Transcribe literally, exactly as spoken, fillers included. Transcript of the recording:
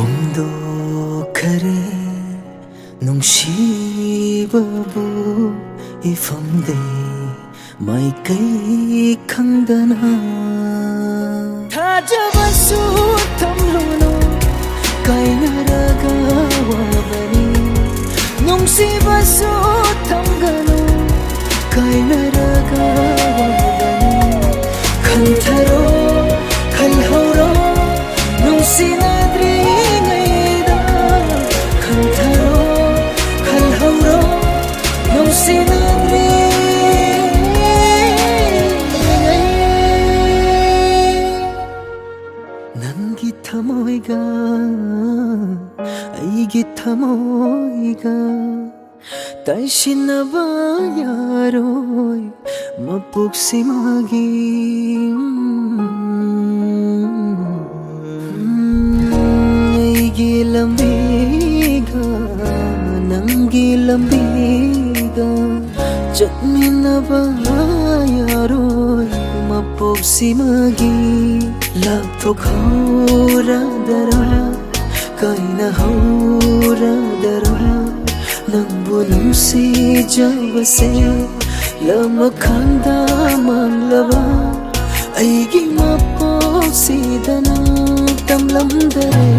ꯍꯣꯡꯗꯣꯛꯈꯔꯦ ꯅꯨꯡꯁꯤꯕꯕꯨ ꯏꯐꯝꯗꯩ ꯃꯥꯏꯀꯩ ꯈꯪꯗꯅ꯫ ꯊꯥꯖꯕꯁꯨ ꯊꯝꯂꯨꯅꯨ ꯀꯥꯏꯅꯔꯒ ꯋꯥꯕꯅꯤ, ꯅꯨꯡꯁꯤꯕꯁꯨ ꯊꯝꯒꯅꯨ ꯀꯥꯏꯅꯔꯒ ꯋꯥꯕꯅꯤ꯫ ꯈꯟꯊꯔꯣ, ꯈꯜꯍꯧꯔꯣ, ꯅꯨꯡꯁꯤꯅꯗ꯭ꯔꯤꯉꯩꯗ ꯈꯟꯊꯔꯣ, ꯈꯜꯍꯧꯔꯣ, ꯅꯨꯡꯁꯤꯅꯗ꯭ꯔꯤꯉꯩ꯫ ꯅꯪꯒꯤ ꯊꯃꯣꯏꯒ ꯑꯩꯒꯤ ꯊꯃꯣꯏꯒ ꯇꯥꯏꯁꯤꯟꯅꯕ ꯌꯥꯔꯣꯏ ꯃꯄꯣꯛꯁꯤꯃꯒꯤ꯫ ꯑꯩꯒꯤ ꯂꯝꯕꯤꯒ ꯅꯪꯒꯤ ꯂꯝꯕꯤꯒ ꯆꯠꯃꯤꯟꯅꯕ ꯌꯥꯔꯣꯏ ꯃꯄꯣꯛꯁꯤꯃꯒꯤ꯫ ꯂꯥꯞꯊꯣꯛꯍꯧꯔꯗꯔꯥ, ꯀꯥꯏꯅꯍꯧꯔꯗꯔꯥ, ꯅꯪꯕꯨ ꯅꯨꯡꯁꯤꯖꯕꯁꯦ ꯂꯃꯈꯥꯡꯗ ꯃꯥꯡꯂꯕ ꯑꯩꯒꯤ ꯃꯄꯣꯛꯁꯤꯗ ꯅꯪ ꯇꯝꯂꯝꯗꯔꯦ꯫